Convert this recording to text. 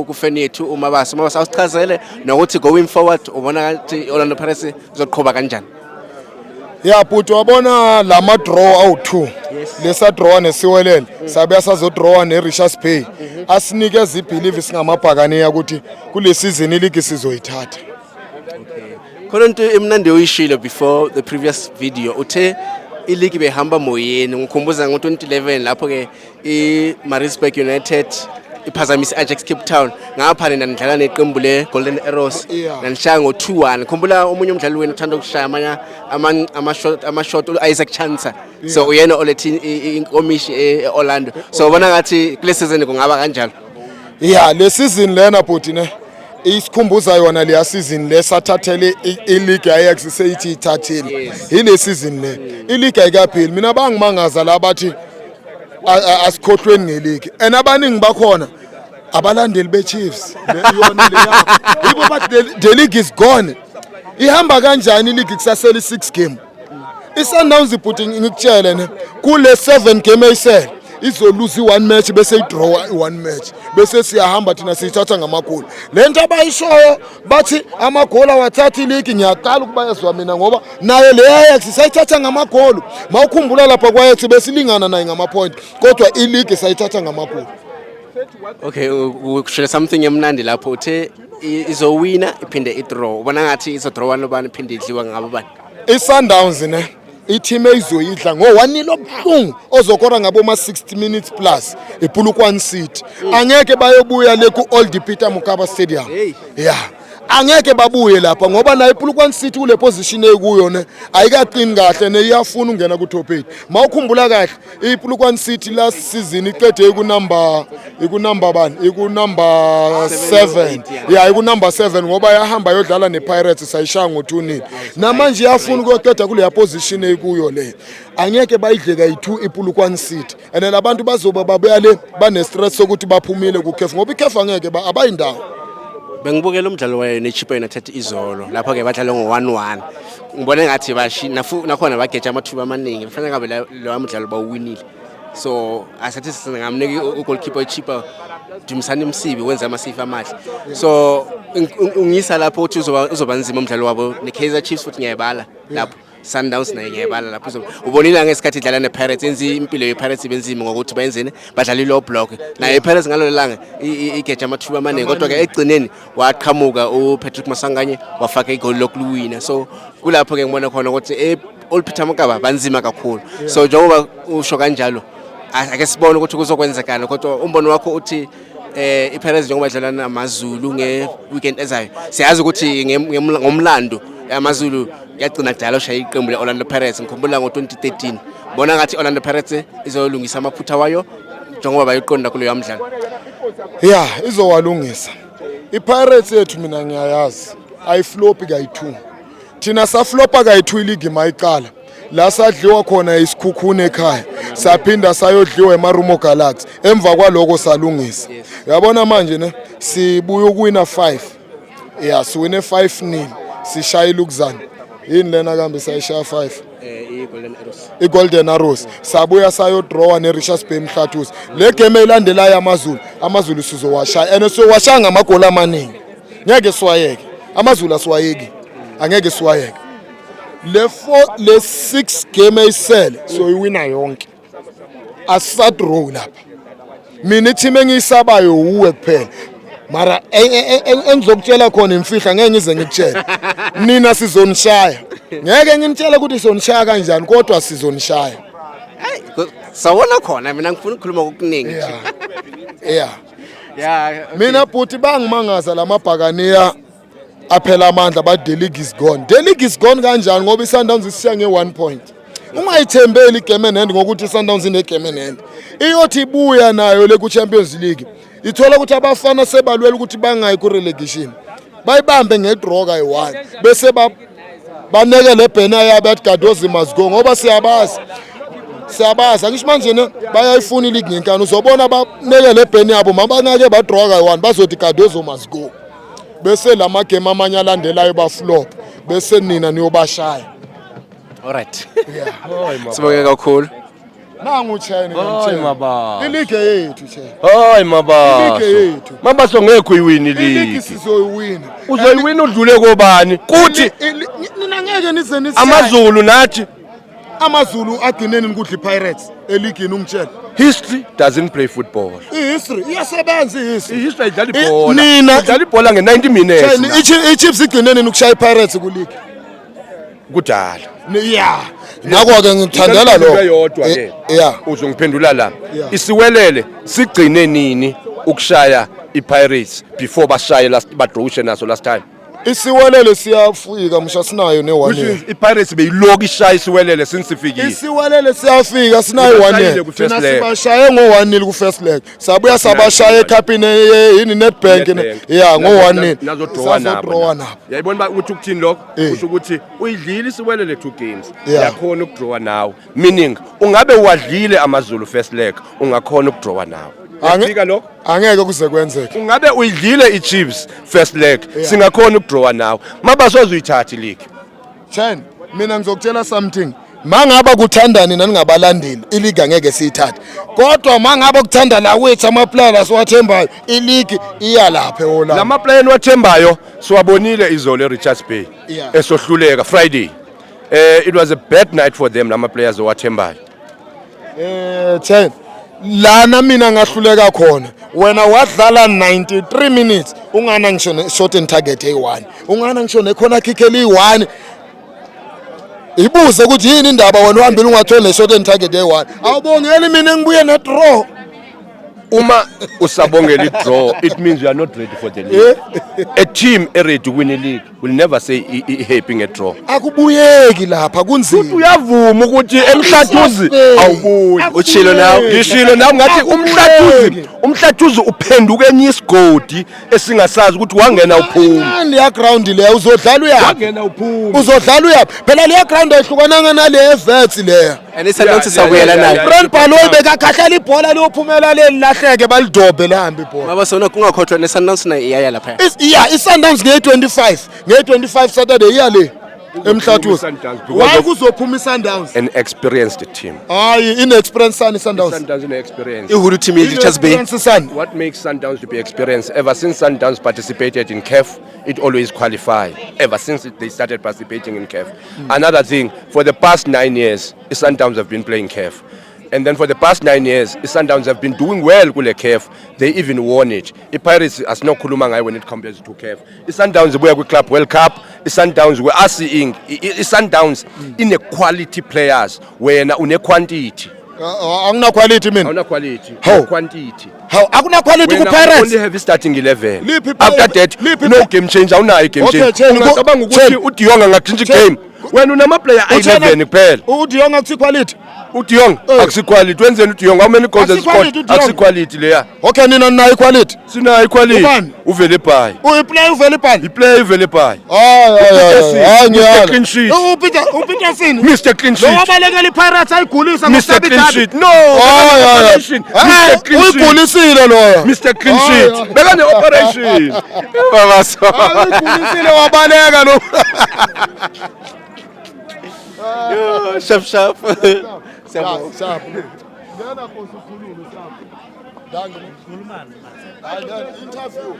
Ku-fan yethu uMabasa. UMabasa, awusichazele nokuthi going forward ubona ngathi Orlando Pirates izoqhuba kanjani. Ya bhuti, wabona lama draw awu2 lesa draw neSiwelele, sabe sazodrawa neRichards Bay, asinikeza ibelief singamabhakaniya ukuthi kule season iligi sizoyithatha. Khona into emnandi oyishilo before the previous video, uthe iligi behamba moyeni. Ngikhumbuza ngo-2011 lapho ke i-Maritzburg United iphazamisa i-Ajax Cape Town, ngapha nina nidlala neqembu le-Golden Arrows, nanishaya ngo-2-1. Khumbula omunye umdlali wenu uthanda ukushaya amanye ama-shot, u-Isaac Chancer, so uyena olethe inkomishi e-Orlando. So ubona ngathi kule season kungaba kanjalo? Ya, le season lena bhuti ne isikhumbuza yona leya season le sathathele i-league, Ajax seyithi ithathile. Ile season le i-league ayikapheli. Mina bangimangaza la bathi asikhohlweni ngeligi, and abaningi bakhona abalandeli be-Chiefs. Yona le yakho yibo bathi the league is gone. Ihamba kanjani iligi kusasele i-six game? I-Sundowns bhuti, ngikutshele ne, kule seven game eyisele izoluza i-one match bese idraw i-one match, bese siyahamba thina siyithatha ngamagoli. Le nto abayishoyo bathi amagoli awathatha iligi, ngiyaqala ukubayezwa mina, ngoba nayo le Ajax sayithatha ngamagoli. Mawukhumbula lapha kwa-Ajax besilingana naye ngama-point, kodwa iligi sayithatha ngamagoli. Okay, ushele something emnandi lapho, uthe izowina iphinde i-draw. Ubona ngathi izodrawa nobani, iphinde idliwa ngabo bani? I-Sundowns ne, i-team eyizoyidla ngo-1-0 obuhlungu, ozokora ngabo ma-60 minutes plus, iPolokwane City. Angeke bayobuya le ku-Old Peter Mokaba Stadium. Hey. Ya, angeke babuye lapha ngoba nayo iPolokwane City kule position ekuyo ne ayikaqini kahle ne, iyafuna ukungena ku-top 8. Mawukhumbula kahle, iPolokwane City last season iqede ikunumber bani? Ikunumber 7. Ya, ikunumber 7 ngoba yahamba yodlala nePirates, sayishaya ngo-2-0. Namanje iyafuna ukuyoqeda kuleya position ekuyo le. Angeke bayidle kayi-2 iPolokwane City, and labantu bazoba babuya le bane-stress sokuthi baphumile kuCAF, ngoba iCAF angeke abayindawo. Bengibukela umdlalo wayo neChippa United izolo, lapho-ke badlala ngo-1-1. Ngibone ngathi nakhona bageja amathuba amaningi, kufanele ngabe lowa mdlalo bawuwinile. So asathi singamnika ugoalkeeper weChippa, Dumisani Msibi, wenza ama-save amahle. So ungisa lapho ukuthi uzoba nzima umdlalo wabo ne-Kaizer Chiefs, futhi ngiyayibala lapho Sundowns naye ngiyayibala lapho. Ubonile ngesikhathi idlala ne-Pirates, yenza impilo ye-Pirates ibe nzima ngokuthi bayenzeni, badlala i-low block. Naye i-Pirates ngalolo langa igeja amathuba amaningi, kodwa-ke ekugcineni waqhamuka uPatrick Maswanganyi, wafaka igoli lokuwina. So kulapho-ke ngibona khona ukuthi e-Old Peter Mokaba banzima kakhulu. So njengoba usho kanjalo, ake sibone ukuthi kuzokwenzekani. Kodwa umbono wakho uthi iPirates njengoba idlala namaZulu nge-weekend ezayo, siyazi ukuthi ngomlando amaZulu yagcina kudala ushaya iqembu le-Orlando Pirates. Ngikhumbula ngo-2013. Bona ngathi i-Orlando Pirates izolungisa amaphutha wayo njengoba bayiqonda kuleyo mdlalo? Ya, izowalungisa. I-Pirates yethu mina ngiyayazi, ayiflopi kayi-two. Thina saflopa kayi-two iligi mayiqala la, sadliwa khona iSekhukhune ekhaya, saphinda sayodliwa eMarumo Galaxy. Emva kwaloko salungisa. Uyabona manje ne sibuya ukuwina 5, ya, siwine 5-0, sishaya ilukuzana yini lena kambe, sayishaya 5. I-Golden Arrows. I-Golden Arrows, sabuya sayodrawa ne-Richards Bay Mhlathuze. Le game elandelayo AmaZulu, AmaZulu sizowashaya, and sizowashaya ngamagoli amaningi. Ngeke siwayeke AmaZulu, asiwayeki, angeke siwayeke. Le four, le six game eyisele soyiwina yonke, asisadraw lapha. Mina i-team engiyisabayo uwe kuphela, mara engizokutshela khona imfihla, ngeke ngize ngikutshele. Nina sizonishaya, ngeke nginitshele ukuthi sizonishaya kanjani, kodwa sizonishaya. Sawona khona, mina ngifuna ukukhuluma kokuningi. Yeah. Yeah. Mina bhuti bangimangaza lamabhakaniya aphela amandla ba the league is gone. The league is gone kanjani ngoba iSundowns isishiya nge-1 point? Ungayithembeli igame in hand ngokuthi iSundowns ine-game in hand. Iyothi ibuya nayo le ku-Champions League, ithola ukuthi abafana sebalwela ukuthi bangayi ku-relegation, bayibambe ngedraw kayi-1, bese baneke le banner yabo yathi "Gadozi must go", ngoba siyabazi, siyabazi. Angisho manje ne bayayifuna ileague ngenkani. Uzobona baneke le banner yabo, mabanake badraw kayi-1, bazothi "Gadozo must go", bese la magame amanye alandelayo baflop, bese nina niyobashaya. Alright, sibonge kakhulu. Nangu China. Hayi Mabaso. Iligi yethu China. Hayi Mabaso. Iligi yethu. Mabaso ngekho uyiwini Iligi iligi. sizoyiwina. Uzoyiwina udlule kobani? Kuthi Nina ngeke nize nishaye. AmaZulu nathi. AmaZulu agcineni nikudla iPirates eligini ungitshela. History doesn't play football. I-history iyasebenza i-history. I-history ayidlala ibhola. Nina Udlala ibhola nge-90 minutes. China, i-Chiefs igcineni nikushaya iPirates kuligi. Kudala. Yeah. Nako-ke ngikuthandela Into lokho. eyodwa ke. Yeah. Uzongiphendula la. Yeah. Isiwelele sigcine nini ukushaya iPirates before bashaye last badrowshe naso last time? Isiwelele siyafika msha sinayo ne-one Which year. means iPirates beyiloku ishaya isiwelele since ifikile. Isiwelele siyafika sinayo one Nibashayile year. ku-first Thina leg. sibashaye ngo-1-0 ku-first leg. Sabuya sabashaya ekhapini yini Nedbank. Nedbank. Yeah, ngo-1-0. Nazodrowa nabo. Sazodrowa nabo. Yayibona uba ukuthi ukuthini lokho? Eh. Kusho ukuthi uyidlile isiwelele two games. Yeah. Yakhona ukudrowa nawe. Meaning ungabe uwadlile AmaZulu first leg, ungakhona ukudrowa nawe. Uyafika lokho? Angeke kuze kwenzeke. Ungabe uyidlile iChiefs first leg, Yeah. singakhona ukudrowa nawe. Mabasoze uyithatha ileague. Chen, mina ngizokutshela something. Mangaba kuthandani naningabalandeli, iligi angeke siyithathe. Kodwa mangaba kuthanda la wethu ama-player siwathembayo, iligi iya lapha eHolland. Lama player eniwathembayo siwabonile izolo eRichards Bay. Yeah. Esohluleka Friday. It was a bad night for them lama players owathembayo. Chen, lana mina ngahluleka khona. Wena wadlala 93 minutes ungana ngisho ne-shot and target eyi-1. Ungana ngisho ne-corner kick eliyi-1. Ibuze ukuthi yini indaba wena uhambile ungatholi ne-shot and target eyi-1. Awubongeli mina ngibuye ne-draw. Uma usabongela i-draw, it means you are not ready for the league. A team ready to win a league will never say i-happy nge-draw. Akubuyeki lapha kunzima. Uyavuma ukuthi emhlathuzi awubuyi. Utshilo nawe. Ngishilo nawe ngathi umhlathuzi uphenduka enye isigodi esingasazi ukuthi wangena uphuma. Incane leya ground leya uzodlala uyaphi? Wangena uphuma. Uzodlala uyaphi? Phela leya ground ayihlukananga nale eVets leya. And iSundowns Yeah, isabuyela yeah, yeah, nayo. yeah. Brand Baloyi bekakhahlela ibhola liyophumela leli lahleke balidobhe lihambe ibhola. Mabaso kungakhohlwa neSundowns nayo iyaya lapha. Yeah, i-Sundowns ngeyi-25, ngeyi-25 Saturday iya le emhlathuzi. I-Sundowns because Why of- kuzophuma i-Sundowns? An experienced team. Hayi, ine-experience sani i-Sundowns? Sundowns ine-experience. Ihulu team ye-Richards Bay. Ine-experience sani? What makes Sundowns to be experienced? Ever since Sundowns participated in CAF, it always qualify. Ever since they started participating in CAF. Another thing, for the past 9 years, Sundowns have been playing CAF. And then for the past 9 years, Sundowns have been doing well kule CAF. They even won it. I-Pirates asinokhuluma ngayo when it comes to CAF. I-Sundowns ibuya kwi-Club World Cup. I-Sundowns we are seeing i-Sundowns ine-quality players. Wena une-quantity. Angina quality mina. Awuna quality. How? Quantity. Hawu, akuna quality Wena ku-Pirates. only have starting 11. Liphi After that liphi no game change, awunayo game Okay, change. Chen, Ungacabanga ukuthi Chen. uDiong angatshintsha Chen. igame. Wena unama player ayi-11 kuphela. UDiong akusi quality. uDiong Eh. akusi quality. Wenzeni uDiong? How many goals has Akusi scored? quality uDiong. Akusi quality leya. Okay, nina ninayo iquality. Sinayo iquality. Ubani? Uvele bhayi. Uyiplay uvele ibhali. Iplayer uvele bhayi. Hayi hayi hayi Mr. ngiyala. Clean Sheet. uPeter uPeterson. Mr Clean Lo Sheet. wabalekela iPirates ayigulisa Mr ngokusaba Clean idabi. Sheet. No. Hayi hayi. Operation. Mr Clean Sheet. Uyigulisile loyo. Mr Clean Hayi, Sheet. hayi. Bekane operation. Mabaso. Hayi, uyigulisile wabaleka lo. Sharp sharp. Siyabonga. Sharp. Ngena Nkosi ukhulume sharp. Dankie. Hayi, interview.